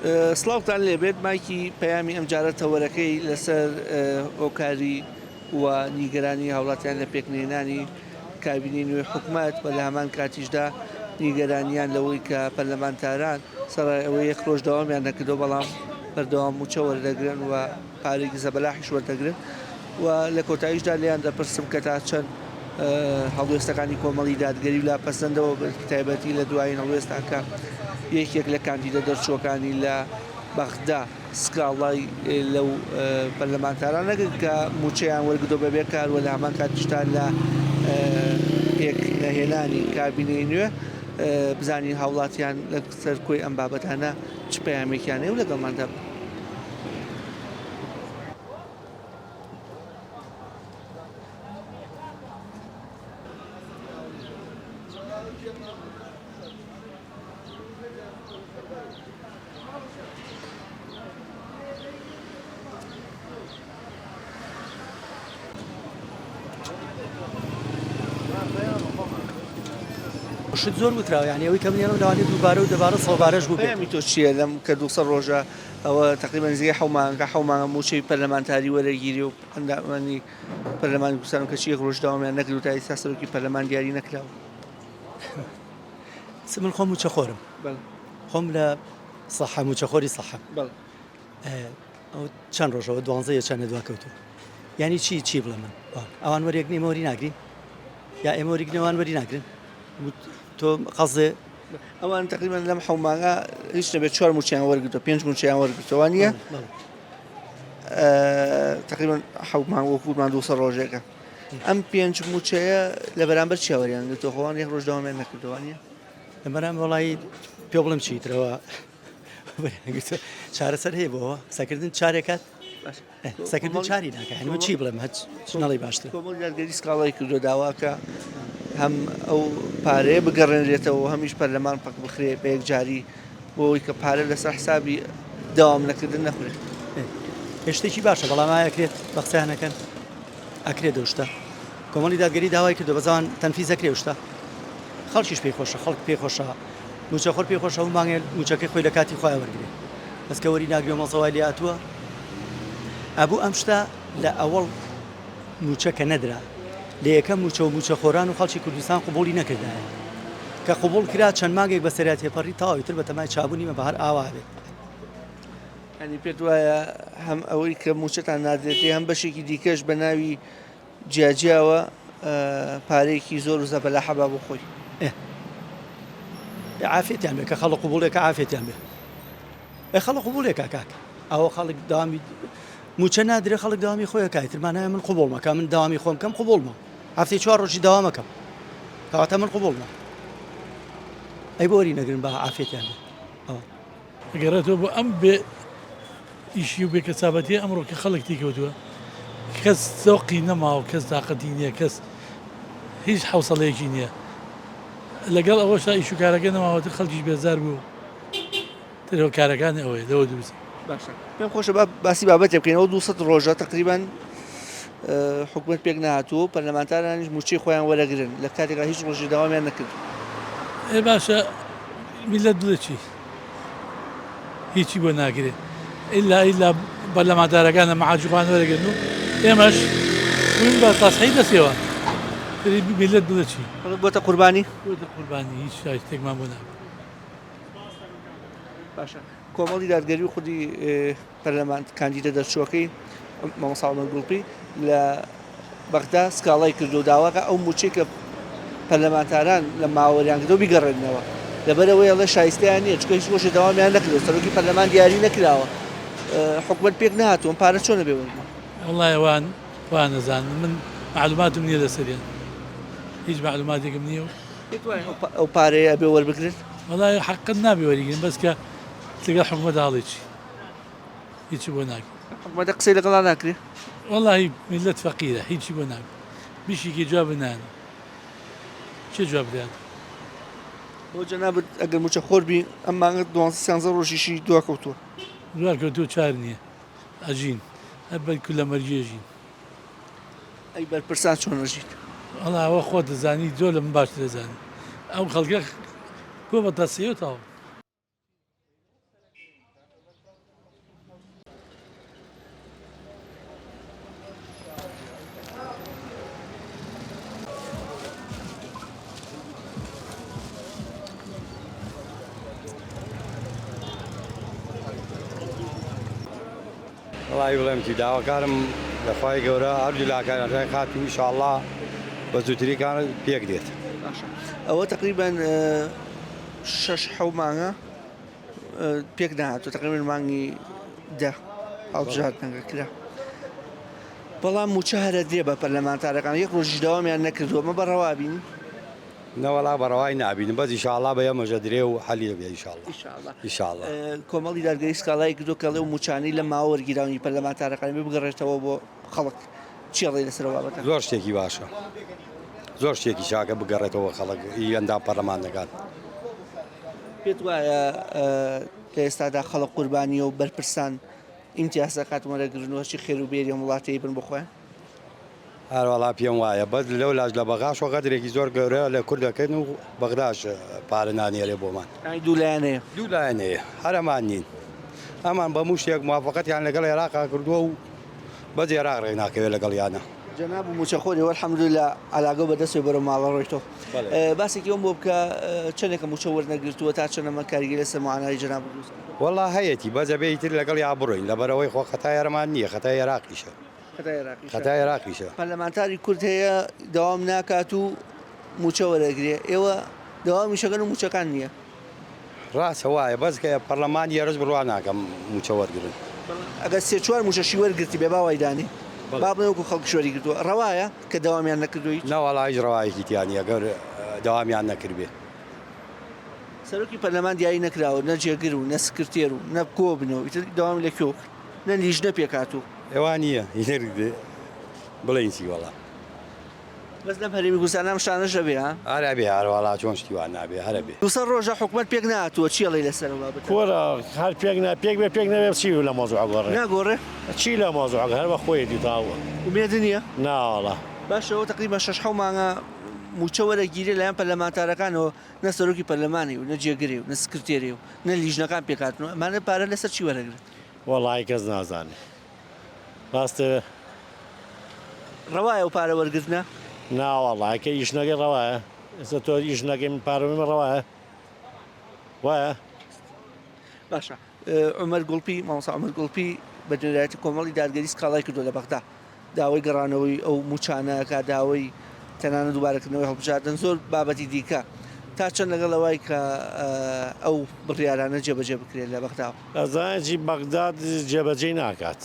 سڵاوتان لێبێت مایکی پەیامی ئەمجارە تەوەرەکەی لەسەر هۆکاری و نیگەرانی هاوڵاتیان لە پێکنەهێنانی کابینەی نوێی حکومەت و لە هەمان کاتیشدا نیگەرانیان لەوەی کە پەرلەمانتاران سەرای ئەوەی یەک ڕۆژ دەوامیان نەکردو بەڵام بەردەوام مووچە وەردەگرن و پارەیەکی زەبەلاحیش وەردەگرن و لە کۆتاییشدا لێیان دەپرسم کە تا چەند هەڵوێستەکانی کۆمەڵی دادگەری و لا پەسەندەوە بە تایبەتی لە دوایین هەڵوێستا کە یەکێک لە کاندیدە دەرچووەکانی لە بەغدا سکاڵای لەو پەرلەمانتارانە کرد کە مووچەیان وەرگرتووە بەبێ کار و لە هەمان کاتیشدا لە پێک نەهێنانی کابینەی نوێ بزانین هاوڵاتیان لەسەر کۆی ئەم بابەتانە چ پەیامێکیان هەیە و لەگەڵماندا بن. شت زۆر وتراوە یانی ئەوەی کە من ئێڵم لەوانەیە دووبارە و دەبارە سەوبارەش بوو پەیامی تۆ چییە لەم کە 200 ڕۆژە ئەوە تقریبا نزیکەی حەو مانگە حەو مانگە مووچەی پەرلەمانتاری وەرەگیری و ئەندامانی پەرلەمانی کوردستان و کەچی یەک ڕۆژ داوامیان نەکرد و تا ئێستا سەرۆکی پەرلەمان دیاری نەکراوە. من خۆم مووچەخۆرم خۆم لە سەحە مووچەخۆری سەحەم ئەو چەند ڕۆژەوە دوانزە یە چەندە دوا کەوتووە یعنی چی چی بڵێ من ئەوان وەرێک ئێمە وەری ناگرین یا ئێمە وەریگرین ئەوان وەری ناگرن تۆ قەزێ ئەوان تقریبا لەم حەومانگە هیچ نەبێت چوار موچیان وەرگتووە پێنج موچیان وەرگتووە نییە تقریبا حەوت مانگ وەکومان 200 ڕۆژێکە ئەم پێنج موچەیە لە بەرامبەر چیاوەریان گرتووە خۆوان یەک ڕۆژ داوامیان نەکردووە نییە لە بەرام وڵی پێ بڵم چیترەوە چارەسەر هەیە بۆەوە قسەکردن چارێکات قسەکردن چاری ناکە هەنمە چی بڵێم هەچ نەڵی باشتر کۆمەڵی دادگەری سکاڵای کردو داواکە هەم ئەو پارەیە بگەڕێنرێتەوە هەمیش پەرلەمان پەک بخرێ بە یەکجاری بۆ ئەوەی کە پارە لەسەر حسابی داوام نەکردن نەخورێت. شتێکی باشە بەڵام ئایا ئەکرێت بە قسەیان نەکەن ئەکرێت ئەو شتە کۆمەڵی دادگەری داوای کردو بەزان تەنفیز ئەکرێ ئەو شتە خەڵکیش پێی خۆشە خەڵک پێی خۆشە موچەخۆر پێی خۆشە هەموو مانگێ موچەکەی خۆی لە کاتی خۆیان وەرگێ بەس کە وەری ناگرێ مەزەوای لێ هاتووە ئەبوو ئەم شتە لە ئەوەڵ مووچە کە نەدرا لە یەکەم مووچە و مووچەخۆران و خەڵکی کوردستان قبوڵی نەکردایە. کە قبوڵ کرا چەند مانگێک بەسەریا تێپەڕی تەواو ئیتر بەتەمای چابوونی مە بە هەر ئاوا بێت. یانی پێت وایە هەم ئەوەی کە مووچەتان نادرێتێ هەم بەشێکی دیکەش بە ناوی جیاجیاوە پارەیەکی زۆر و زەبەلاحە با بۆ خۆی. ئێ عافیەتیان بێ کە خەڵک قبوڵێکە عافیەتیان بێ. ئێ خەڵک قبوڵێکە کاک ئەوە خەڵک داوامی موچە نادرێ خەڵک داوامی خۆی ئەکا ئیتر مانایە من قبوڵمە کە من داوامی خۆم کەم قبوڵمە هەفتەی چوار ڕۆژی داوامەکەم کەواتە من قبوڵمە ئەی بۆ وەری نەگرن با عافیەتیان بێ ئەوە. ئەگەڕێتەوە بۆ ئەم بێ ئیشی و بێ کەسابەتیە ئەمڕۆ کە خەڵک تێکەوتووە کەس زەوقی نەماوە کەس تاقەتی نییە کەس هیچ حەوسەڵەیەکی نییە لەگەڵ ئەوەشا ئیش و کارەکە نەماوەتر خەڵکیش بێزار بوو تر هۆکارەکانی ئەوەیە لەوە دروست. باشە پێم خۆشە با باسی بابەتێ بکەین ئەو 200 ڕۆژە تقریبان حکومت پێک نهاتوو و پەرلەمانتارانیش موچەی خۆیان وەرەگرن لە کاتێکا هیچ ڕۆژی داوامیان نەکرد. ئێ باشە میلەت بڵێ چی هیچی بۆ ناکرێ ئیلا ئیلا پەرلەمانتارەکان لە مەعاشی خۆیان وەرەگرن و ئێمەش بووین بە تەسحی دەستیەوە میلەت بڵێ چی خەڵک بۆتە قوربانی بۆتە قوربانی هیچ شتێکمان بۆ ناکرێ. باشە کۆمەڵی دادگەری و خودی پەرلەمان کاندیدە دەرچووەکەی مامۆستا عومەر گوڵپی لە بەغدا سکاڵای کردو و داواکە ئەو موچەی کە پەرلەمانتاران لە ماوەریان کردو بیگەڕێننەوە لەبەرەوەی ئەڵێ شایستەیان نییە چونکە هیچ ڕۆژێ دەوامیان نەکردو سەرۆکی پەرلەمان دیاری نەکراوە حکومەت پێک نەهاتووە پارە چۆنە بێ وەرگرن؟ وەڵای ئەوان وا نەزانن من مەعلوماتم نییە لەسەریان هیچ مەعلوماتێکم نییە و پێت وایە ئەو پارەیە ئەبێ وەربگرن؟ وەڵای حەقت نابێ وەریگرن بەس کە لەگەڵ حکومەت هاڵی چی هیچی بۆ ناکرێ. حکومەتە قسەی لەگەڵا ناکرێ؟ وەڵاهی میللەت فەقیرە هیچی بۆ ناکرێ بیشیکی جواب نایەنەوە کێ جواب دەیاتەوە؟ بۆ جەنابت ئەگەر موچە خۆر بی ئەم مانگە دوانزە سیانزە ڕۆژیشی دوا کەوتووە. دوا کەوتووە چار نییە ئەژین هەر بە کولە مەرگی ئەژین. ئەی بەرپرسان چۆن ئەژین؟ وەڵا ئەوە خۆت دەزانی زۆر لە من باشتر دەزانی ئەو خەڵکە بۆ بە تەسیە و تەواو. وەڵایی بڵێم چی داواکارم لە خوای گەورە هەردوو لاکان ڕێک خات و ئیشاڵڵا بە زووترین کات پێک دێت. باشە ئەوە تەقریبەن شەش حەو مانگە پێک نەهاتووە تەقریبەن مانگی دە هەڵبژاردنەکە کرا. بەڵام مووچە هەرە درێ بە پەرلەمانتارەکان یەک ڕۆژیش دەوامیان نەکردووە مە بە ڕەوا بینی؟ نەوەڵا بە ڕەوای نابینم بەس ئیشاڵڵا بە ئێمەش ئەدرێ و حەلی ئەبێ ئیشاڵڵا ئیشاڵڵا. کۆمەڵی دادگەری سکاڵای کردووە کە ئەڵێ ئەو مووچانەی لەم ماوە وەرگیراونی پەرلەمانتارەکان ئەبێ بگەڕێتەوە بۆ خەڵک چی ئەڵێی لەسەر ئەو بابەتە؟ زۆر شتێکی باشە زۆر شتێکی چاکە بگەڕێتەوە خەڵک ئی ئەندام پەرلەمانەکان. پێت وایە لە ئێستادا خەڵک قوربانیە و بەرپرسان ئیمتیازەکات وەرەگرن و هەرچی خێر و بێری ئەم وڵاتەی بن بۆ خۆیان؟ هەروەڵا پێم وایە بەس لەولاش لە بەغاشەوە غەدرێکی زۆر گەورە لە کورد دەکەن و بەغداش پارە نانێرێ بۆمان. یانی دوو لایەنەیە؟ دوو لایەنەیە هەر ئەمان نین ئەمان بە موو شتێک موافەقەتیان لەگەڵ عێراقا کردووە و بەس عێراق ڕێک ناکەوێت لەگەڵیانە. جەناب مووچەخۆری والحمدللە عەلاگەو بەدەستەوەی بەرەو ماڵە ڕۆیتۆ باسێکی ئەوم بۆ بکە چەندێکە مووچە وەرنەگرتووە تا چەند ئەمە کاریگەری لەسەر معانای جەنابت دروست کردووە؟ وەڵا هەیەتی بەس ئەبێ ئیتر لەگەڵیا بڕۆین لەبەرئەوەی خۆ خەتای ئەرمان نییە خەتای عێراقیشە. خەتای عێراقیشە. پەرلەمانتاری کورد هەیە دەوام ناکات و مووچە وەرەگرێ ئێوە دەوامیش ئەکەن و مووچەکان نییە. ڕاستە وایە بەس کە پەرلەمان یەرەش بڕوا ناکەم مووچە وەرگرن. ئەگەر سێ چوار مووچەشی وەرگرتبێ با وای دانێ با بڵێ وەکو خەڵکیش وەریگرتووە ڕەوایە کە دەوامیان نەکردووە هیچ؟ نەوەڵا هیچ ڕەوایەکی تیا نییە گەر دەوامیان نەکردبێ. سەرۆکی پەرلەمان دیاری نەکراوە نە جێگر و نە سکرتێر و نە کۆبنەوە ئیتر دەوامی لە کوێوە کرد نە لیژنە پێکهاتوو. ئێوا نییە ئیتر بڵێین چی وەڵا. بەس لەم هەرێمی کوردستانە ئەم شتانەش ئەبێ ها؟ هەر ئەبێ هەر وەڵا چۆن شتی وا نابێ هەر ئەبێ. 200 ڕۆژە حکومەت پێک نەهاتووە چی ئەڵێی لەسەر ئەو بابەتە؟ کورە هەر پێک نا پێک بێ پێک نەبێ چی لە مەوزوع گۆڕێ؟ ناگۆڕێ؟ چی لە مەوزوع هەر بە خۆیەتی تەواو. ئومێد نییە؟ نا وەڵا. باشە ئەوە تەقریبەن شەش حەو مانگە مووچە وەرەگیرێ لایەن پەرلەمانتارەکانەوە نە سەرۆکی پەرلەمانی و نە جێگرێ و نە سکرتێرێ و نە لیژنەکان پێکهاتن و ئەمانە پارە لەسەر چی وەرەگرن؟ وەڵایی کەس نازانێ ڕاستە. ڕەوایە ئەو پارە وەرگرتنە؟ ناوەڵا کە ئیش نەکەی ڕەوایە؟ ئێستا تۆ ئیش نەکەی من پارە بمە ڕەوایە؟ وایە؟ باشە عومەر گوڵپی، مامۆستا عومەر گوڵپی بە نوێنەرایەتی کۆمەڵی دادگەری سکاڵای کردووە لە بەغدا داوای گەڕانەوەی ئەو مووچانە ئەکات، داوای تەنانەت دووبارەکردنەوەی هەڵبژاردن، زۆر بابەتی دیکە. تا چەند لەگەڵ ئەوەی کە ئەو بڕیارانە جێبەجێ بکرێت لە بەغداوە؟ ئەزانی چی بەغداد جێبەجێی ناکات.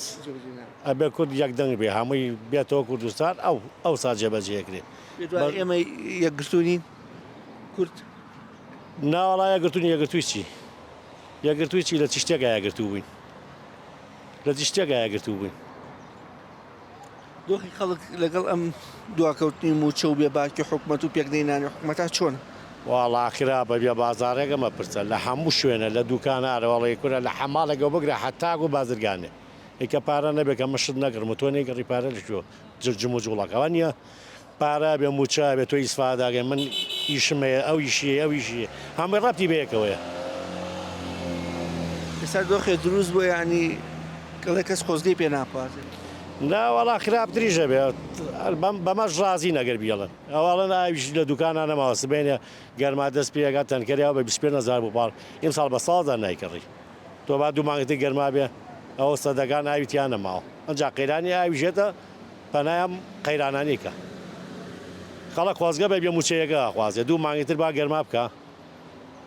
ئەبێ کورد یەک دەنگ بێ هەمووی بێتەوە کوردستان ئەو ئەوسا جێبەجێ ئەکرێ. پێت وایە ئێمە یەکگرتوو نین کورد؟ ناوەڵا یەکگرتوو نین یەکگرتووی چی؟ یەکگرتووی چی لە چ شتێکا یەکگرتوو بووین؟ لە چ شتێکا یەکگرتوو بووین؟ دۆخی خەڵک لەگەڵ ئەم دواکەوتنی مووچە و بێباکی حکومەت و پێکنەهێنانی حکومەتە چۆنە؟ وەڵا خراپە بێ بازاڕێکە مەپرسە لە هەموو شوێنە لە دوکانارە وەڵی کورە لە حەماڵێکەوە بگرە حەتاکو بازرگانێ ی کە پارە نەبێ کە من شت نەکڕم و تۆ نەیکڕی پارە لە کوێوە جموجوڵەکە وا نییە پارە بێ مووچە بێ تۆ ئیسفادە ئەکەی من ئیشم هەیە ئەو ئیشی هەیە ئەو ئیشی هەیە هەمووی ڕەبتی بەیەکەوەیە. ئێستا دۆخێ دروست بووە یانی کەڵێ کەس خۆزگەی پێ ناخوازێ. نا وەڵا خراپتریش ئەبێ بەمەش ڕازین ئەگەر بیڵێن ئەوە ئەڵێن ئاویش لە دوکانا نەماوە سبەینێ گەرما دەست پێ ئەکات تەنکەری ئاو بە 25 هەزار بوو پاڕ ئیمساڵ بە ساڵ نایکڕی تۆ با دوو مانگی تر گەرما بێ ئەوە سەدەکان ئاوی تیا نەماوە ئەنجا قەیرانی ئاویش یەتە پەنای ئەم قەیرانانەی کە خەڵک خۆزگە بە بێ مووچەیەکە ئەخوازێ دوو مانگی تر با گەرما بکا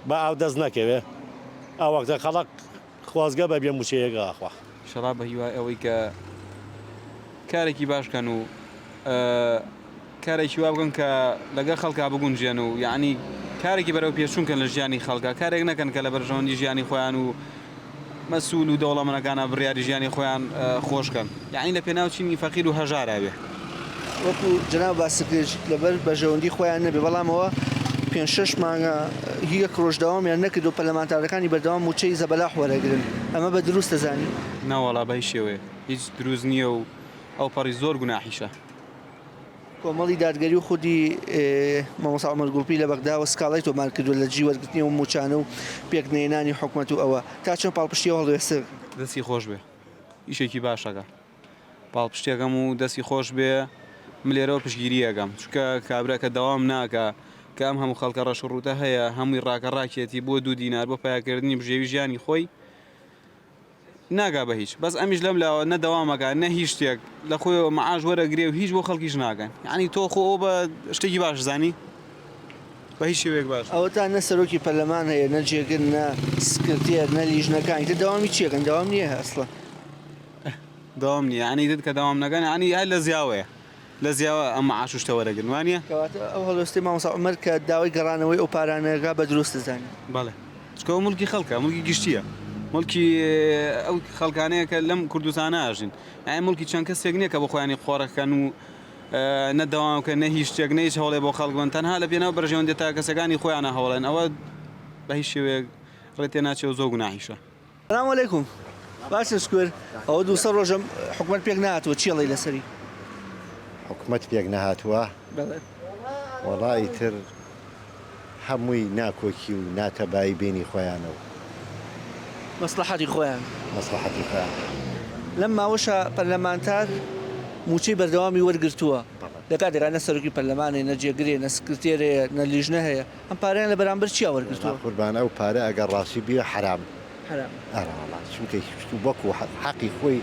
با ئاو دەست نەکەوێ ئەو وەختە خەڵک خۆزگە بە بێ مووچەیەکە ئەخوا. ئیشەڵا بە هیوای ئەوەی کە کارێکی باش کەن و کارێکی وا بکەن کە لەگەڵ خەڵکا بگونجێن و یعنی کارێکی بەرەو پێشچوون کەن لە ژیانی خەڵکا کارێک نەکەن کە لە بەرژەوەندی ژیانی خۆیان و مەسول و دەوڵەمەنەکانە بڕیاری ژیانی خۆیان خۆش کەن یعنی لە پێناو چینی فەقیر و هەژارا بێ. وەکو جەناب باست کرد لەبەر بەرژەوەندی خۆیان نەبێ بەڵام ئەوە پێنج شەش مانگە یەک ڕۆژ دەوامیان نەکرد و پەرلەمانتارەکانی بەردەوام مووچەی زەبەلاح وەرەگرن ئەمە بە دروست دەزانی؟ نەوەڵا بە هیچ شێوەیەک هیچ دروست نییە و ئەوپەڕی زۆر گوناحیشە. کۆمەڵی دادگەری و خودی مامۆستا عومەر گوڵپی لە بەغداوە سکاڵای تۆمار کردووە لە دژی وەرگرتنی ئەو مووچانە و پێکنەهێنانی حکومەت و ئەوە تا چەند پاڵپشتی ئەو هەڵوێستە دەکەن؟ دەستی خۆش بێ ئیشێکی باش ئەکا پاڵپشتیەکەم و دەستی خۆش بێ من لێرەوە پشتگیری ئەکەم چونکە کابرا کە دەوام ناکا کە ئەم هەموو خەڵکە ڕەش و ڕووتە هەیە هەمووی ڕاکە ڕاکێتی بۆ دوو دینار بۆ پایەکردنی بژێوی ژیانی خۆی. ناگا بە هیچ بەس ئەمیش لەم لاوە نە دەوام ئەکا نە هیچ شتێک لە خۆیەوە معاش وەرەگرێ و هیچ بۆ خەڵکیش ناکەن یانی تۆ خۆ ئەوە بە شتێکی باش زانی بە هیچ شێوەیەک باش ئەوەتا نە سەرۆکی پەرلەمان هەیە نە جێگر نە سکرتێر نە لیژنەکان ئیتر دەوامی چیەکەن دەوام نییە ئەسڵەن. دەوام نییە یانی ئیتر کە دەوام نەکەن یانی هەر لە زیاوەیە لە زیاوە ئەم معاش و شتە وەرەگرن وانیە؟ کەواتە ئەو هەڵوێستەی مامۆستا عومەر کە داوای گەڕانەوەی ئەو پارانە ئەکا بە دروست دەزانی؟ بەڵێ چونکە ئەوە موڵکی خەڵکە موڵکی گشتیە موڵکی ئەو خەڵکانەیە کە لەم کوردستانە ئەژین یانی موڵکی چەند کەسێک نییە کە بۆ خۆیانی قۆڕەکەن و نە دەوام بکەن نە هیچ شتێک نە هیچ هەوڵێ بۆ خەڵک بن تەنها لە پێناو بەرژەوەندیە تاکەکەسەکانی خۆیانە هەوڵێن ئەوە بە هیچ شێوەیەک ڕێ تێ ناچێ و زۆر گوناحیشە. سلام علیکم باشە شکر ئەوە دووسە ڕۆژە حکومەت پێک نهاتووە چی ئەڵێی لەسەری؟ حکومەت پێک نەهاتووە؟ بەڵێ. وەڵا ئیتر هەمووی ناکۆکی و ناتەبایی بینی خۆیانە و. مەسڵەحەتی خۆیان. مەسڵەحەتی خۆیان. لەم ماوەشا پەرلەمانتار مووچەی بەردەوامی وەرگرتووە لە کاتێکا نە سەرۆکی پەرلەمان هەیە نە جێگرێ نە سکرتێر هەیە نە لیژنە هەیە ئەم پارەیان لە بەرامبەر چیا وەرگرتووە؟ وەڵا قوربان ئەو پارە ئەگەر ڕاستی بیە حەرام. حەرامە. ئەرە وەڵا چونکە هیچ وەکو حەقی خۆی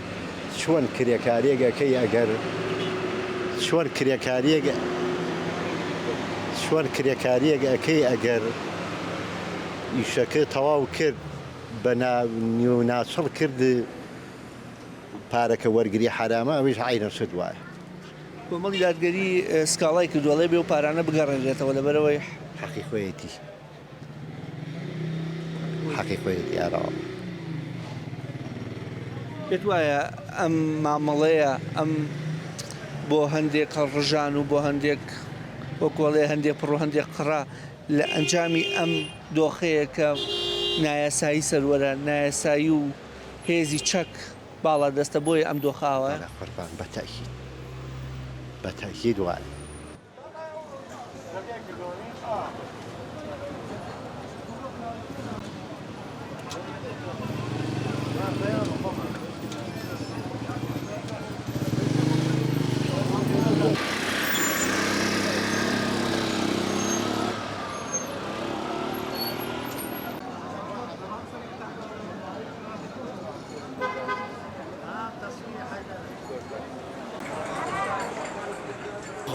چۆن کرێکاریەک ئەکەی ئەگەر چۆن کرێکاریەک چۆن کرێکاریەک ئەکەی ئەگەر ئیشەکە تەواو کرد بە نیو ناچڵ کرد پارەکە وەرگری حەرامە ئەویش عەینەن شت وایە. کۆمەڵی دادگەری سکاڵای کردووە ئەڵێ بێ ئەو پارانە بگەڕێنرێتەوە لەبەرئەوەی. حەقی خۆیەتی. حەقی خۆیەتی ئارەوە. پێت وایە ئەم مامەڵەیە ئەم بۆ هەندێک هەڵڕژان و بۆ هەندێک وەکۆڵێ هەندێک پڕ و هەندێک قڕە لە ئەنجامی ئەم دۆخەیە کە نایاسایی سەروەرە نایاسایی و هێزی چەک باڵا دەستە بۆیە ئەم دۆخە ئاوایە؟ بەڵێ قوربان بە تەئکید بە تەئکید وایە.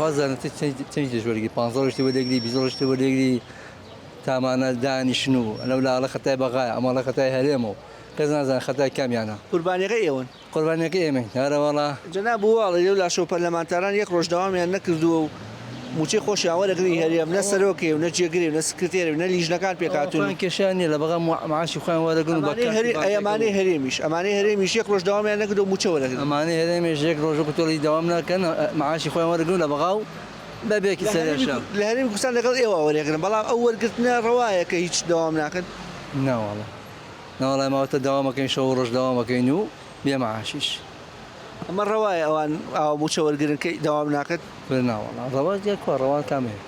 خوا زانێت چەندی تێش وەرگری پ ڕۆژ تێ وەردەگری 20 ڕۆژ تێ وەردەگری تامانە دانیشن و لەولا ئەڵێ خەتای بەغایە ئەمە ئەڵێ خەتای هەرێمە و کەس نازانێت خەتای کامیانە. قوربانیەکەی ئێوەن. قوربانیەکەی ئێمەین ئەرەوەڵا. جەناب بوواڵی لەو لاشەوە پەرلەمانتاران یەک ڕۆژ دەوامیان نەکردووە و مووچەی خۆشیان وەرەگرن هەرێم نە سەرۆکێ و نە جێگرێ و نە سکرتێرێ و نە لیژنەکان پێکهاتوون. خۆیان کێشەیان نیە لە بەغا معاشی خۆیان وەرەگرن و بە کارتی بانکی ئەمانەی هەرێمیش ئەمانەی هەرێمیش یەک ڕۆژ دەوامیان نەکردووە مووچە وەرەگرن. ئەمانەی هەرێمیش یەک ڕۆژ وەکو تۆ ئەڵێی دەوام ناکەن معاشی خۆیان وەرەگرن لە بەغا و بە بێکی سەرئێشە. لە هەرێمی کوردستان لەگەڵ ئێوە وەرەگرن بەڵام ئەو وەرگرتنە ڕەوایە کە هیچ دەوام ناکەن؟ ناوەڵا ناوەڵا ئێمە ئەوەتا دەوام ئەکەین شەو و ڕۆژ دەوام ئەکەین و بێ معاشیش. ئەمە ڕەوایە ئەوان ئاوا مووچە وەرگرن کە دەوام ناکەن؟ کورە ناوەڵا ڕەوا دیە کوا ڕەوا کامەیە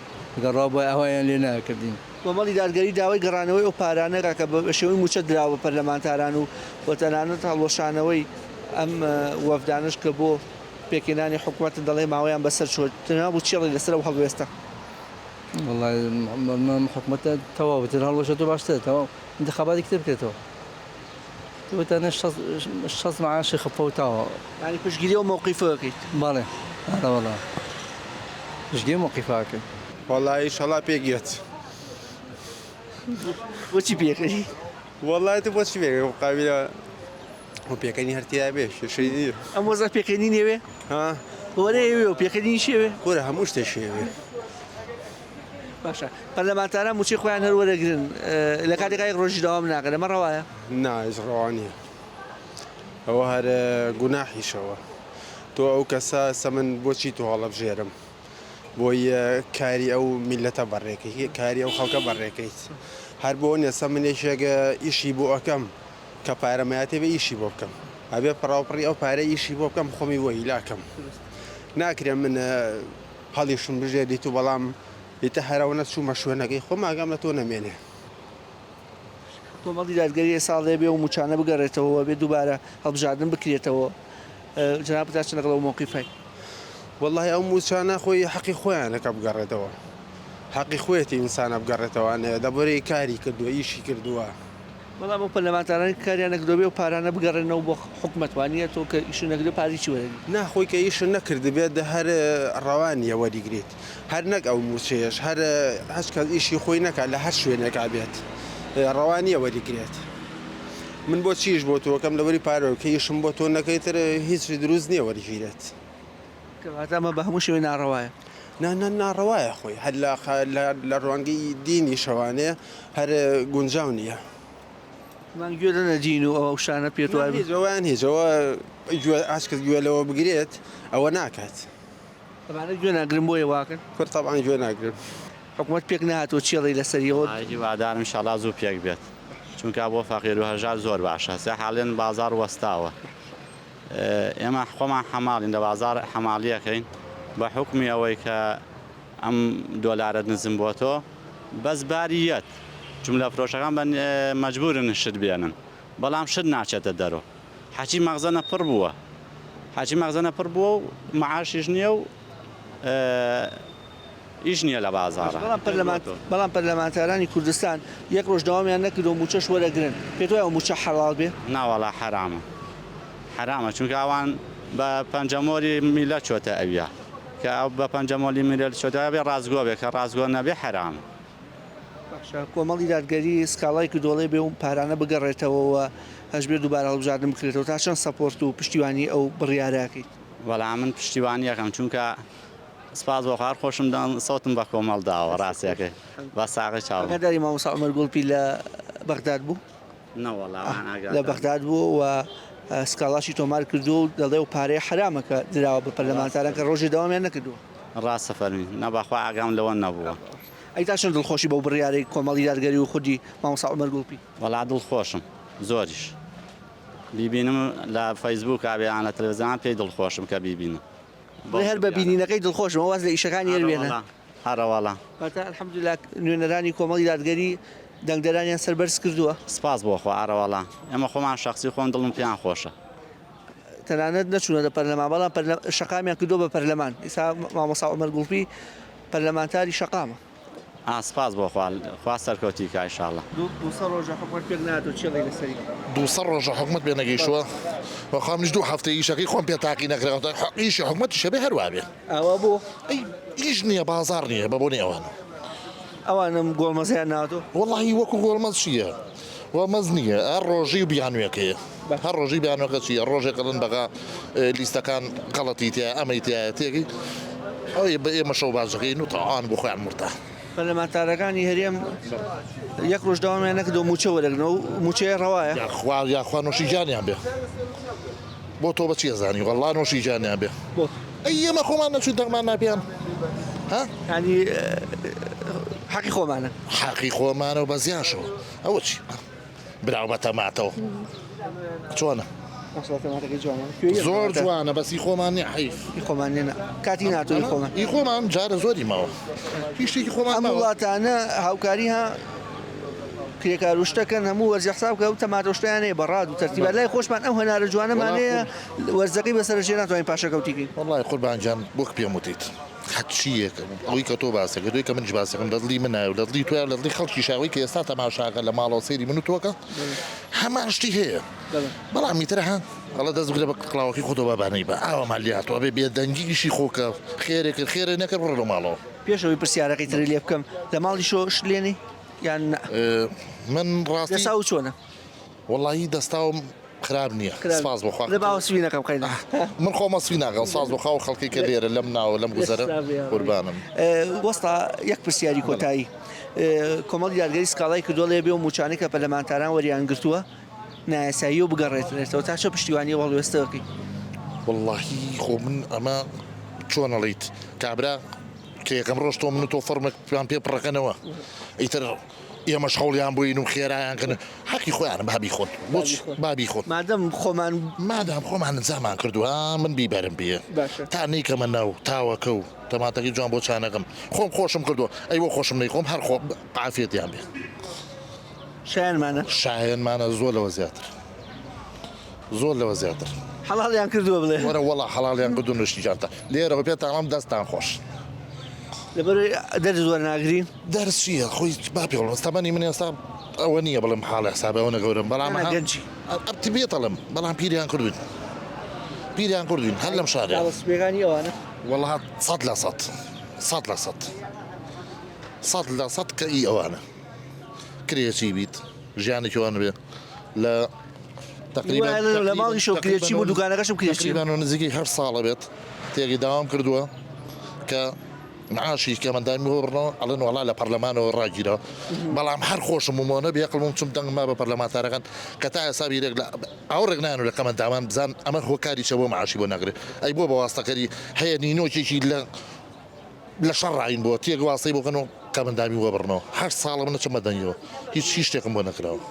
گەر ڕەوا بوایە ئاوایان لێ ناکردین. کۆمەڵی دادگەری داوای گەڕانەوەی ئەو پارانە کا کە بە شێوەی مووچە دراوە بە پەرلەمانتاران و و تەنانەت هەڵوەشانەوەی ئەم وەفدانەش کە بۆ پێکهێنانی حکومەتن دەڵێ ماوەیان بەسەر چووە. تەنها بوو چی ئەڵێی لەسەر ئەو هەڵوێستە؟ وەڵای ئەم حکومەتە تەواو تر هەڵوەشێتەوە باشترە تەواو ئینتخاباتێکی تر بکرێتەوە. وتانە شەست معاشی خفەوتاوە. یانی پشتگیری ئەو مەوقیفە ئەکەیت؟ بەڵێ ئەرەوەڵا پشتگیری مەوقیفە ئەکەین. وەڵا ئیشەڵا پێک یەت. بۆچی پێکەنی؟ وەڵا ئیتر بۆچی پێکەنی خۆ قابیلە خۆ پێکەنی هەر تیا بێ کێشەی نییە. ئەم وەزعە پێکەنین ئەوێ؟ ها؟ وەرە ئەوێ و پێکەنینیش ئەوێ؟ کورە هەموو شتێک ئەوێ. باشە پەرلەمانتاران مووچەی خۆیان هەر وەرەگرن لە کاتێکا یەک ڕۆژیش دەوام ناکەن ئەمە ڕەوایە؟ نا هیچ ڕەوا نییە ئەوە هەر گوناحیشەوە تۆ ئەو کەسە سە من بۆچی تۆ هەڵەبژێرم بۆی کاری ئەو میلەتە بەڕێکەی کاری ئەو خەڵکە بەڕێکەیت هەر بۆ نیە سە من یەکێک ئیشی بۆ ئەکەم کە پارەمەیاتێ بێ ئیشی بۆ بکەم ئەبێ پڕاوپڕی ئەو پارە ئیشی بۆ بکەم خۆمی بۆ هیلاکەم ناکرێ من هەڵیشم بژێریت و بەڵام ئیتر هەر ئەوەنە چوومە شوێنەکەی خۆم ئاگام لە تۆ نەمێنێ. کۆمەڵی دادگەری ئێستا ئەڵێ بێ ئەو مووچانە بگەڕێتەوە و ئەبێ دووبارە هەڵبژاردن بکرێتەوە. جەنابت تا چەند لەگەڵ ئەو مەوقیفەی؟ وەڵاهی ئەو مووچانە خۆی حەقی خۆیانە کە بگەڕێتەوە. حەقی خۆیەتی ئینسانە بگەڕێتەوە ئەنێ دەبەرەی کاری کردووە ئیشی کردووە. بەڵام ئەو پەرلەمانتارانەی کە کاریان نەکردوە بێ ئەو پارانە بگەڕێنەوە بۆ حکومەت وانیە تۆ کە ئیشت نەکردوە پارەی چی وەرەگری؟ نا خۆی کە ئیشت نەکردبێت هەر ڕەوا نیە وەریگریت هەر نەک ئەو موچەیەش هەر هەچ کەس ئیشی خۆی نەکات لە هەر شوێنێکا بێت ڕەوا نیە وەریگرێت من بۆ چی ئیش بۆ تۆ کەم لەبەری پارە کە ئیشم بۆ تۆ نەکەی تر هیچ دروست نیە وەرگیرێت. کەواتە ئەمە بە هەموو شێوەی ناڕەوایە. نا نا ناڕەوایە خۆی هەر لە لە ڕوانگەی دینیشەوانێ هەر گونجاو نییە. مان گوێ دەنە دین و ئەو شتانە پێت وایە؟ هیچ ئەوەیان هیچ ئەوە گوێ هەچ کەس گوێ لەوە بگرێت ئەوە ناکات. ئەمانە گوێ ناگرن بۆیە واکەن. کورد تەبعەن گوێ ناگرن. حکومەت پێک نەهاتووە چی ئەڵێی لەسەری ئەوە؟ هیوادارم ئیشەڵا زوو پێک بێت چونکە بۆ فەقیر و هەژار زۆر باشە سێ حاڵێن بازاڕ وەستاوە. ئێمە خۆمان حەماڵین لە بازاڕ حەماڵیەکەین بە حوکمی ئەوەی کە ئەم دۆلارە نزم بۆتۆ بەس باری یەت جوملە فرۆشەکان بە مەجبورن شت بێنن بەڵام شت ناچێتە دەرۆ حەچی مەخزەنە پڕ بووە حەچی مەخزەنە پڕ بووە و معاشیش نییە و ئیش نییە لە بازاڕا. بەڵام پەرلەمان بەڵام پەرلەمانتارانی کوردستان یەک ڕۆژ دەوامیان نەکردووە مووچەش وەرەگرن پێت وایە ئەو مووچە حەڵاڵ بێ؟ ناوەڵا حەرامە حەرامە چونکە ئەوان بە پەنجەمۆری میللەت چۆتە ئەویا کە ئەو بە پەنجەمۆلی میللەت چۆتە ئەبێ ڕاستگۆ بێ کە ڕاستگۆ نەبێ حەرامە. باشە کۆمەڵی دادگەری سکاڵای کردووە ئەڵێ بێ و پارانە بگەڕێتەوە و هەشبێ دووبارە هەڵبژاردن بکرێتەوە تا چەند support و پشتیوانی ئەو بڕیارە ئەکەیت؟ وەڵا من پشتیوانی ئەکەم چونکە سپاس بۆ خوا هەر خۆشم دەم سەوتم بە کۆمەڵ داوە ڕاستیەکەی بە ساغی چاوم. ئاگاداری مامۆستا عومەر گوڵپی لە بەغداد بوو؟ نەوەڵا وان لە ئاگادار. بەغداد بوو و سکاڵاشی تۆمار کردووە و دەڵێ ئەو پارەیە حەرامە کە دراوە بە پەرلەمانتاران کە ڕۆژێ دەوامیان نەکردووە. ڕاستە فەرمی نا بەخوا ئاگام لەوە نەبووە. ئەی تا چەند دڵخۆشی بەو بڕیارەی کۆمەڵی دادگەری و خودی مامۆستا عومەر گوڵپی؟ وەڵا دڵخۆشم زۆریش بیبینم لە فەیسبووکا بێ یان لە تەلەفزیۆنا پێی دڵخۆشم کە بیبینم. بڵێ هەر بە بینینەکەی دڵخۆشم واز لە ئیشەکانی هەر وێنە. هەرەوەڵا. واتە الحمدللە نوێنەرانی کۆمەڵی دادگەری دەنگدەرانیان سەربەرز کردووە. سپاس بۆ خوا ئەرەوەڵا ئێمە خۆمان شەخسی خۆم دڵم پێیان خۆشە. تەنانەت نەچوونەتە پەرلەمان بەڵام شەقامیان کردووە بە پەرلەمان ئیستا مامۆستا عومەر گوڵپی پەرلەمانتاری شەقامە. ئا سپاس بۆ خوا خوا سەرکەوتوی کا ئیشاڵا. 200 ڕۆژە حکومەت پێک نەهاتوە چی ئەڵێی لەسەری؟ 200 ڕۆژە حکومەت پێ نەگەیشتوە بەخوا منیش دوو هەفتەیە ئیشەکەی خۆم پێ تاقی نەکراوەتە ئیشی حکومەتیش ئەبێ هەر وابێ. ئاوا بۆ؟ ئەی ئیش نییە بازاڕ نییە بە بۆنەی ئەوانەوە. ئەوانم گۆڵمەزیان ناوەتەوە؟ وەڵاهی وەکو گۆڵمەز چییە گۆڵمەز نییە هەر ڕۆژی و بیانوێکەیە هەر ڕۆژی بیانوەکە چییە ڕۆژێک ئەڵێن بەغا لیستەکان غەڵەتی تیایە ئەمەی تیایە تێگەی ئەوەی بە ئێمە شەو باس دەکەین و تاوان بۆ خۆیان مرتاح. پەرلەمانتارەکانی هەرێم یەک ڕۆژ دەوامیان نەکردەوە مووچە وەرەگرن ئەو مووچەیە ڕەوایە؟ یاخوا یاخوا نۆشی گیانیان بێ بۆ تۆ بە چی ئەزانی وەڵا نۆشی گیانیان بێ بۆ ئەی ئێمە خۆمان نەچوین دەنگمان ناپێیان ها یانی حەقی خۆمانە حەقی خۆمانە و بە زیاشەوە ئەوە چی براو بە تەماتەوە چۆنە؟ زۆر جوانە بەس ئی خۆمان نیە حەیف. ئی خۆمان نیە نا کاتی ناتۆ ئی خۆمان. ئی خۆمان جارە زۆری ماوە هیچ شتێکی خۆمان ئەم وڵاتانە هاوکاری ها کرێکار و شتەکەن هەموو وەرزی حساب کە ئەو تەماتە و شتیان هەیە بە ڕاد و تەرتیبات لای خۆشمان ئەو هەنارە جوانەمان هەیە وەرزەکەی بەسەرەچێ ناتوانین پاشەکەوتی کەین. وەڵای قوربان گیان وەک پێم وتیت. هەرچییەک ئەوەی کە تۆ باسی ئەکەی ئەوەی کە منیش باسی ئەکەم لە دڵی منایە و لە دڵی تۆیە و لە دڵی خەڵکیشە ئەوەی کە ئێستا تەماشاکە لە ماڵەوە سەیری من و تۆکە هەمان شتی هەیە بەڵام ئیتر ها ئەڵێ دەست بگرە بە کڵاوەکەی خۆتەوە با بانەی بە ئاوامان لێ هاتووە ئەبێ بێدەنگی ئیشی خۆ کە خێرێ کرد خێرێ نەکرد بڕۆ لە ماڵەوە. پێش ئەوەی پرسیارەکەی ترت لێ بکەم لە ماڵیشەوە شت لێنێی یان نا؟ من ڕاستی دەساوت چۆنە؟ وەڵاهی دەستاوم خراپ نییە سپاس بۆ خوا. لە باوە سپی نەکەم قەینا. من خۆمە سپی ناکەم سپاس بۆ خوا و خەڵکی کە لێرە لەم ناوە لەم گوزەرە قوربانم. وەستا یەک پرسیاری کۆتایی کۆمەڵی دادگەری سکاڵای کردووە ڵێ بێ و مووچانەی کە پەرلەمانتاران وەریان گرتووە نایاساییە و بگەڕێترێتەوە تا چە پشتیوانی ئەو هەڵوێستە بکەی؟ وەڵاهی خۆ من ئەمە چۆن ئەڵێیت کابرا کە یەکەم ڕۆژ تۆ من و تۆ فەرمێکمان پێ پڕەکەنەوە ئیتر ئێمەش هەوڵیان بۆین و خێرایان کردن حەقی خۆیانە با بیخۆن بۆچ با بیخۆن مادەم خۆمان مادام خۆمان نزامان کردووە من بیبەرم پێ تا نیکەمە ناو تاوەکە و تەماتەکەی جوان بۆ چانەکەم خۆم خۆشم کردووە ئەی بۆ خۆشم نەیخۆم هەر خۆ عافیەتیان بێ شایەنمانە شایەنمانە زۆر لەوە زیاتر زۆر لەوە زیاتر حەڵاڵیان کردووە بڵێ وەرە وەڵا حەڵاڵیان کردوون نوشی جانتا لێرەوە پێتان ئەڵێم دەستتان خۆش. لەبەر دەرس وەرناگرین؟ دەرس چییە خۆی با پێ بڵێم تەمەنی من ئێستا ئەوە نییە بڵێم حاڵی حسابە ئەوەنە گەورەم بەڵام نا گەنجی. ئەبتی بێتەڵم بەڵام پیریان کردوین پیریان کردوین هەر لەم شارەیە. داڵە سپیەکانی ئەوانە؟ وەڵا سەد لە سەد سەد لە سەد 100% کە ئی ئەوانە کرێچی بیت ژیانێکی وان بێ لە تقریبا لە ماڵی شەو کرێچی بوو دوکانەکەشم کرێچی تقریبا نزیکەی هەر ساڵە بێت تێکی داوام کردووە کە معاشی کەمەندامی بۆ بڕنەوە ئەڵێن وەڵا لە پەرلەمانەوە ڕاگیرا بەڵام هەر خۆشم ومۆنە بێقڵم چم دەنگ ما بە پەرلەمانتارەکان کە تا ئێستا بیرێک لە ئاوڕێک نان و لە کەمەندامان بزان ئەمە هۆکاری چە بۆ معاشی بۆ ناگرێت ئەی بۆ بە واستەکەری هەیە نینۆکێکی لە لە شەڕ ڕاین بۆ تێک واستەی بۆ کەن و کەمەندامی بۆ بڕنەوە هەشت ساڵە من ئەچم بە دەنگیەوە هیچ هیچ شتێکم بۆ نەکراوە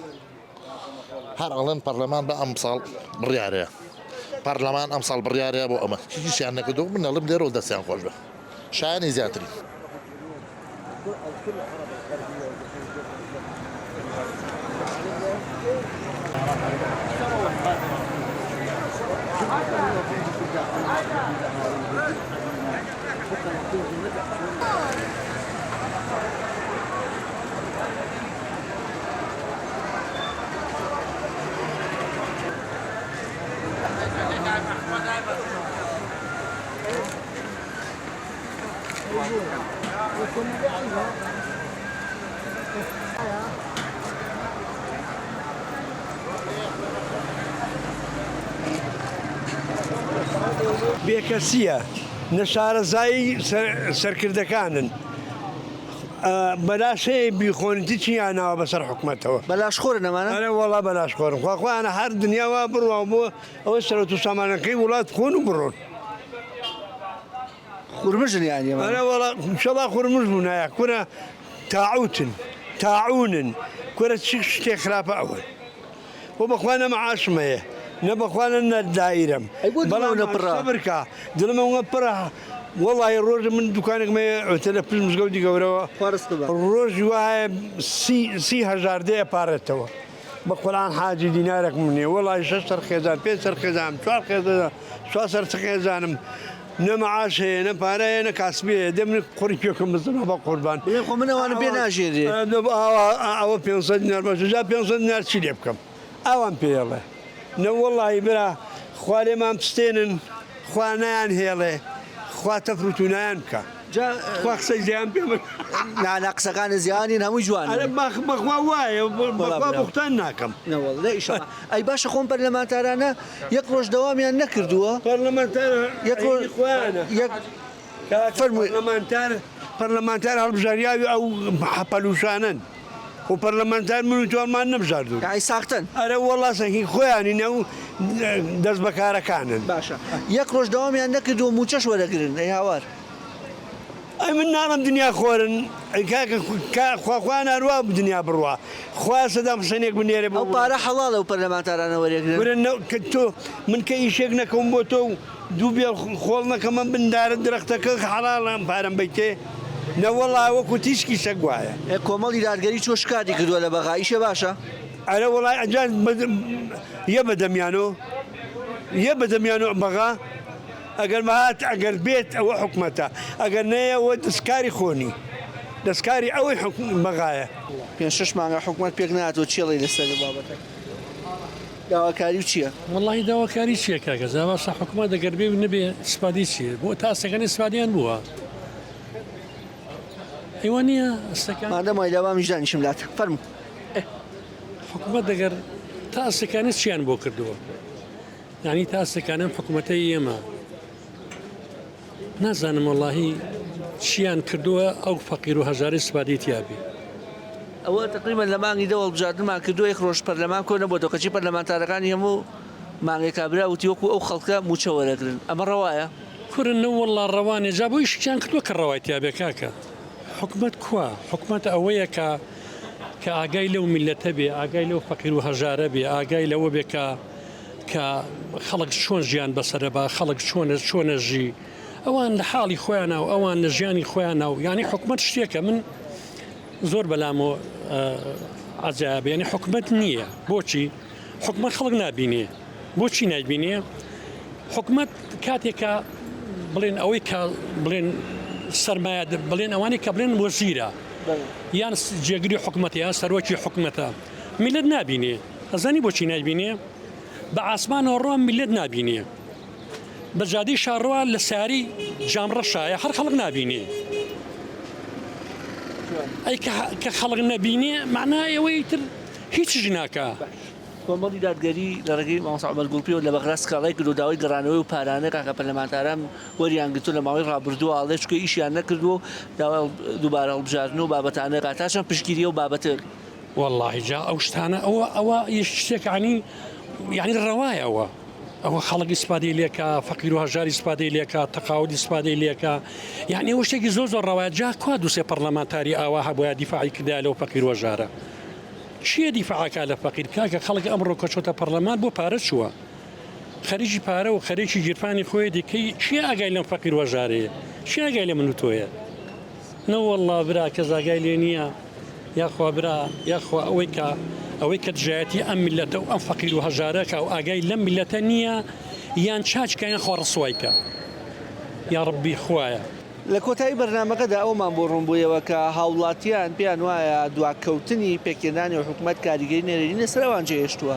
هەر ئەڵێن پەرلەمان بە ئەمساڵ بڕیارەیە پەرلەمان ئەمساڵ بڕیارەیە بۆ ئەمە هیچیان نەکردو من ئەڵێم لێرەوە دەستیان خۆش بێ شایانی زیاترین. بێکەسییە، نەشارەزایی سەرکردەکانن، بەلاش هەیە بیخۆن چیان ناوە بەسەر حکومەتەوە. بەلاش خۆرن ئەمانە؟ ئەرێ وەڵا بەلاش خۆرن خوا خۆیانە هەر دنیا وا بڕوا بۆ ئەوەی سەرەت و سامانەکەی وڵات بخۆن و بڕۆن. خورمژن یانی ئەمانە؟ ئەرێ وەڵا ئینشەڵا خورمژ بوونایە کورە تاعوتن تاعونن کورە چ شتێک خراپە ئەوەن. بۆ بەخوا نە معاشم هەیە نە بەخوا نە نە دایرەم ئەی بۆ دڵم بەڵام ئەونە پڕە؟ سەبر کە دڵم ئەونە پڕە وەڵاهی ڕۆژێ من دوکانێکم هەیە ئەوتە لە پشت مزگەوتی گەورەوە خوا ڕزقت با. ڕۆژی وا هەیە سی سی هەژار دێ ئەپارێتەوە بە قورئان حاجی دینارێکم نییە وەڵاهی شەش سەر خێزان پێنج سەر خێزانم چوار خێزان چوار سەر خێزانم نە معاش هەیە نە پارە هەیە نە کاسبی هەیە دە من قوڕی پێکم بزنە بە قوربان بڵێ خۆ من ئەوانم پێ ناژێرێ. ئەوە 500 دینار باشە جا 500 دینار چی لێ بکەم ئاوان پێڵێ نە وەڵی برا خوا لێمان بستێنن خوا نایان هێڵێ خوا تەفروتونایان بکە جا خوا قسەی زیان پێ بکە. نا نا قسەکانت زیانین هەمووی جوانن. ئەرێ بەخ بەخوا وایە بەخوا بوختان ناکەم. نەوەڵڵە ئیشەڵا ئەی باشە خۆم پەرلەمانتارانە یەک ڕۆژ دەوامیان نەکردووە؟ پەرلەمانتار یەک ڕۆژ خۆیانە یەک فەرمووی. پەرلەمانتار پەرلەمانتار هەڵبژاریاوی ئەو حەپەلوشانەن و پەرلەمانتار من و تۆمان نەبژاردوون. یەعنی ساختەن؟ ئەرێ وەڵا هی خۆیانین ئەو دەست بەکارەکانن. باشە یەک ڕۆژ دەوامیان نەکردووە مووچەش وەرەگرن ئەی هاوار. ئەی من ناڵێم دنیا خۆرن ئەی کاکە خوا خۆیان هەروا دنیا بڕوا خوا سەدام حسێنێک بنێرێ بۆ ئەو پارە حەڵاڵە ئەو پەرلەمانتارانە وەرێگرن. کورە نە کە تۆ من کە ئیشێک نەکەم بۆ تۆ و دوو بێڵ خۆڵ نەکەم ئەم بن دارە درەختەکە حەڵاڵە ئەم پارەم بەیتێ نەوەڵا وەکو تیشکی سەگ وایە. ئێ کۆمەڵی دادگەری چوە شکاتی کردوە لە بەغا ئیشێ باشە؟ ئەرێ وەڵای ئەجا یە بەدەمیانۆ یە بەدەمیانۆ بەغا. ئەگەر هات ئەگەر بێت ئەوە حکومەتە ئەگەر نەیە ئەوە دەستکاری خۆنی دەستکاری ئەوەی حکوم بەغایە. پێنج شەش مانگە حکومەت پێک نەهاتووە چی ئەڵێی لەسەر ئەو بابەتە داواکاری و چیە؟ وەڵاهی داواکاری چیە کاکە جا باشە حکومەت ئەگەر بێ و نەبێ ئیسفادەی چیە بۆ تا ئەستەکان ئیسفادەیان بووە ئەی وا نییە ئەستەکان مادەم وای لە بامیش دانیشم لات فەرموو. حکومەت ئەگەر تا ئەستەکانە چیان بۆ کردووە یانی تا ئەستەکان ئەم حکوومەتەی ئێمە نازانم وەڵاهی چیان کردووە ئەو فەقیر و هەژارەی سپادەی تیابێ. ئەوە تەقریبەن لە مانگی دە هەڵبژاردنمان کردووە یەک ڕۆژ پەرلەمان کۆ نەبۆتەوە کەچی پەرلەمانتارەکانی هەموو مانگێ کابرا وتی وەکو ئەو خەڵکە مووچە وەرەگرن ئەمە ڕەوایە؟ کورە نەوەڵا ڕەوا نیە جا بۆ ئیشیان کردووە کە ڕەوای تیابێ کاکە حکومەت کوا حکومەت ئەوەیە کە کە ئاگای لەو میللەتە بێ ئاگای لەو فەقیر و هەژارە بێ ئاگای لەوە بێ کە کە خەڵک چۆن ژیان بەسەرە با خەڵک چۆنە چۆنە ژی ئەوان لە حاڵی خۆیانە و ئەوان لە ژیانی خۆیانە و یانی حکومەت شتێکە من زۆر بەلامۆ عجایب یعنی حکومەت نییە بۆچی حکومەت خەڵک نابینێ بۆچی نایبینێ حکومەت کاتێکە بڵێن ئەوەی کە بڵێن. سەرمایە بڵێن ئەوانەی کە بڵێن وەزیرە یان جێگری حکومەتە یان سەرۆکی حکومەتە میلەت نابینێ ئەزانی بۆچی نایبینێ بە ئاسمانەوە ڕۆ میلەت نابینێ بە جادەی شاڕوا لە ساری جام ڕەشایە هەر خەڵک نابینێ ئەی کە خەڵک نەبینێ معنا ئێوەی تر هیچیش ناکا. کۆمەڵی دادگەری لە ڕێگەی مامۆستا عومەر گوڵپیەوە لە بەغدا سکاڵای کرد و داوای گەڕانەوەی و پارانەی کاکە پەرلەمانتاران وەریان گرتووە لە ماوەی ڕابردووە ئەڵێ چونکە ئیشیان نەکردووە و داوای دووبارە هەڵبژاردن و بابەتانە تا چەند پشتگیری ئەو بابەتە وەڵاهی جا ئەو شتانە ئەوە ئەوە شتێک عنی یعنی ڕەوایە ئەوە ئەوە خەڵک ئیسپادەی لێکا فەقیر و هەژار ئیسپادەی لێکا تەقاود ئیسپادەی لێکا یعنی ئەوە شتێکی زۆر زۆر ڕەوایە جا کوا دوسێ پەرلەمانتاری ئاوا هەبووە دیفاعی کردایە لەو فەقیر و هەژارە کێ دیفاعەکا لە فەقیر کاکە خەڵک ئەمڕۆ کە چۆتە پەرلەمان بۆ پارە چووە خەریکی پارە و خەریکی گیرفانی خۆیەتی کەی کێ ئاگای لەم فەقیر و هەژارەیە کێ ئاگای لە من و تۆیە نەوەڵڵا برا کەس ئاگای لێ نییە یاخوا برا یاخوا ئەوەی کە ئەوەی کە دژایەتی ئەم میلەتە و ئەم فەقیر و هەژارەکە و ئاگای لەم میلەتە نییە یان چاچکە یان خوا ڕسوای کە یا ڕبی خوایە. لە کۆتایی بەرنامەکەدا ئەوەمان بۆ ڕوون بوویەوە کە هاوڵاتیان پێیان وایە دواکەوتنی پێکهێنانی حکومەت کاریگەری نەرێنی لەسەر ئەوان جێهێشتووە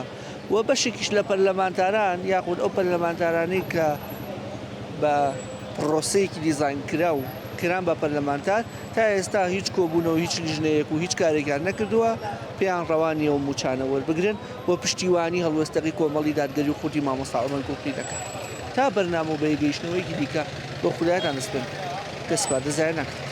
و بەشێکیش لە پەرلەمانتاران یاخود ئەو پەرلەمانتارانەی کە بە پڕۆسەیەکی دیزاینکراو کران بە پەرلەمانتار تا ئێستا هیچ کۆبوونەوە هیچ لیژنەیەک و هیچ کارێکیان نەکردووە پێیان ڕەوا نییە و مووچانە وەربگرن و پشتیوانی هەڵوێستەکەی کۆمەڵی دادگەری و خودی مامۆستا عومەر گوڵپی دەکەن. تا بەرنامە و بەیەکگەیشتنەوەیەکی دیکە بۆ خودایەتان دەسپێرم کە سپاردە زایە ناکرێت.